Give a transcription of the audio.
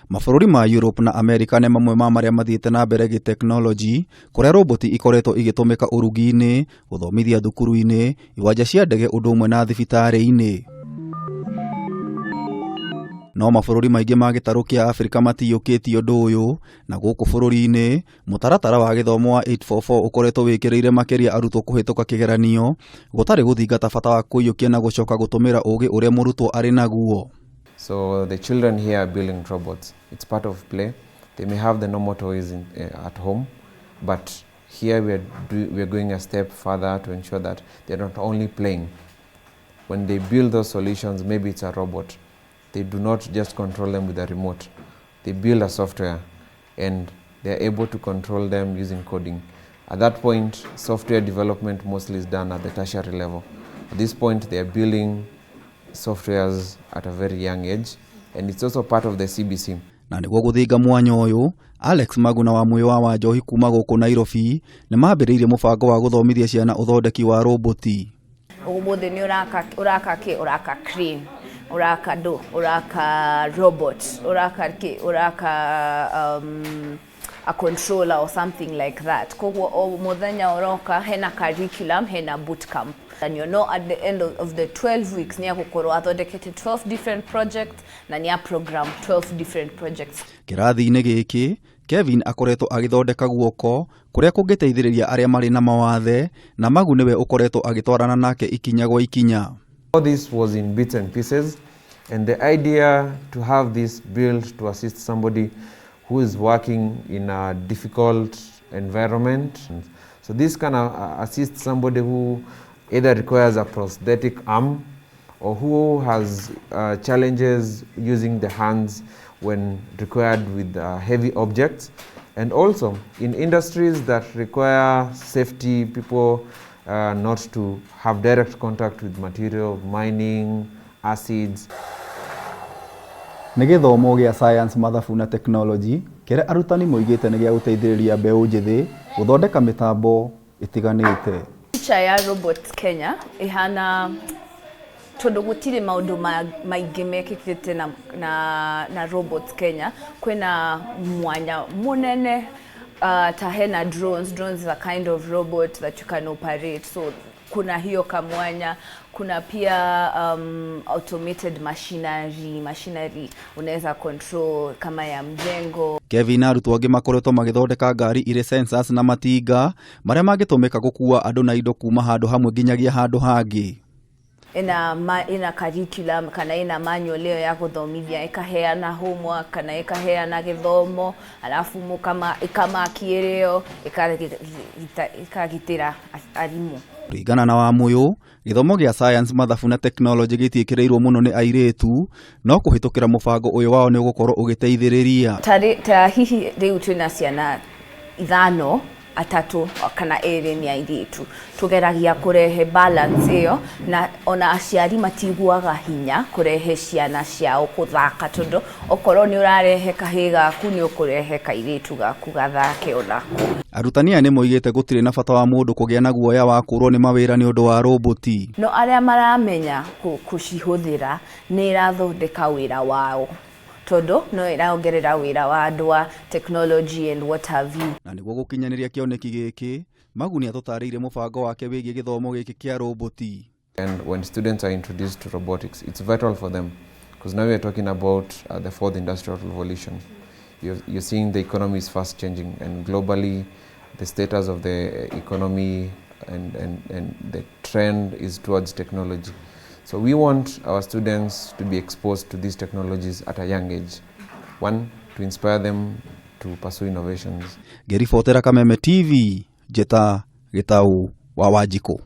Mabũrũri ma Europe na Amerika nĩ mamwe ma marĩa mathiĩte na mbere gĩtekinoronjĩ, kũrĩa roboti ikoretwo igĩtũmĩka ũrugi-inĩ, gũthomithia thukuru-inĩ, iwanja cia ndege ũndũ ũmwe na thibitarĩ-inĩ. No mabũrũri maingĩ ma gĩtarũ kĩa Afrika matiyũkĩtie ũndũ ũyũ, na gũkũ bũrũri-inĩ, mũtaratara wa gĩthomo wa 844 ũkoretwo wĩkĩrĩire makĩria arutwo kũhĩtũka kĩgeranio, gũtarĩ gũthingata bata wa kũiyũkia na gũcoka gũtũmĩra ũgĩ ũrĩa mũrutwo arĩ naguo. So the children here are building robots. It's part of play. They may have the normal toys at home, but here we are going a step further to ensure that they're not only playing. When they build those solutions, maybe it's a robot. They do not just control them with a remote. They build a software and they're able to control them using coding. At that point, software development mostly is done at the tertiary level. At this point, they are building softwares at a very young age, and it's also part of the CBC. Na nĩguo gũthinga mwanya ũyũ, Alex Maguna wa Mwĩ wa Wanjohi kuma gũkũ Nairobi nĩ mambĩrĩirie mũbango wa gũthomithia ciana ũthondeki wa roboti. Ũmũthĩ nĩ ũraka, ũraka kĩ? Ũraka crane, ũraka ndũ, ũraka robot, ũraka kĩ, ũraka a controller or something like that. Koguo o mũthenya ũroka hena curriculum, hena boot camp, and you know at the end of the 12 weeks nĩ agũkorwo athondekete 12 different projects na nĩ a program 12 different projects. Kĩrathi-inĩ gĩkĩ, Kevin akoretwo agĩthondeka guoko kũrĩa kũngĩteithĩrĩria arĩa marĩ na mawathe, na Magu nĩwe ũkoretwo agĩtwarana nake ikinya gwa ikinya. All this was in bits and pieces, and the idea to have this built to assist somebody who is working in a difficult environment. So this can assist somebody who either requires a prosthetic arm or who has challenges using the hands when required with heavy objects. And also in industries that require safety, people not to have direct contact with material, mining, acids. Nĩ gĩthomo gĩa science, mathabu na tekinoronjĩ kĩrĩa arutani moigĩte nĩ gĩa gũteithĩrĩria mbeũ njĩthĩ gũthondeka mĩtambo ĩtiganĩte. Picha ya Robots Kenya ihana tondũ gũtirĩ maũndũ maingĩ mekĩkĩte na Robots Kenya, kwĩna mwanya mũnene, ta hena drones. Drones is a kind of robot that you can operate, so kuna hiyo kamwanya. Kuna pia automated machinery unaweza control kama ya mjengo. Kevin na arutwo angĩ makoretwo magĩthondeka ngari irĩ sensors na matinga marĩa mangĩtũmĩka gũkua andũ na indo kuma handũ hamwe nginyagia handũ hangĩ. Ina curriculum kana ina manual ĩyo ya gũthomithia, ĩkaheana homework kana ĩkaheana gĩthomo, alafu mũkama ĩkamaki ĩrĩo ĩkagitĩra arimũ. Kũringana na Wamũyũ, gĩthomo gĩa science, mathabu na tekinoronjĩ gĩtiĩkĩrĩirwo mũno nĩ airĩtu, no kũhĩtũkĩra mũbango ũyũ wao nĩ ũgũkorwo ũgĩteithĩrĩria. Ta hihi rĩu twĩna ciana ithano, atatũ kana erĩ nĩ airĩtu. Tũgeragia kũrehe balance ĩyo, na ona aciari matiguaga hinya kũrehe ciana ciao kũthaka, tondũ okorwo nĩ ũrarehe kahĩĩ gaku, nĩ ũkũrehe kairĩtu gaku gathake onako. Arutani aya nĩ moigĩte gũtirĩ na bata wa mũndũ kũgĩa na guoya wa kũrwo nĩ mawĩra nĩ ũndũ wa roboti. No arĩa maramenya kũcihũthĩra, nĩ ĩrathondeka wĩra wao, tondũ no ĩraongerera wĩra wa andũ a technology and what have you. Na nĩguo gũkinyanĩria kĩoneki gĩkĩ, Magu nĩ atũtarĩirie mũbango wake wĩgiĩ gĩthomo gĩkĩ kĩa roboti. And when students are introduced to robotics, it's vital for them because now we are talking about the fourth industrial revolution. You're seeing the economy is fast changing, and globally, the status of the economy and the trend is towards technology. So we want our students to be exposed to these technologies at a young age. One, to inspire them to pursue innovations. Ngĩribotera Kameme TV, Njĩta Gĩtau wa Wanjikũ.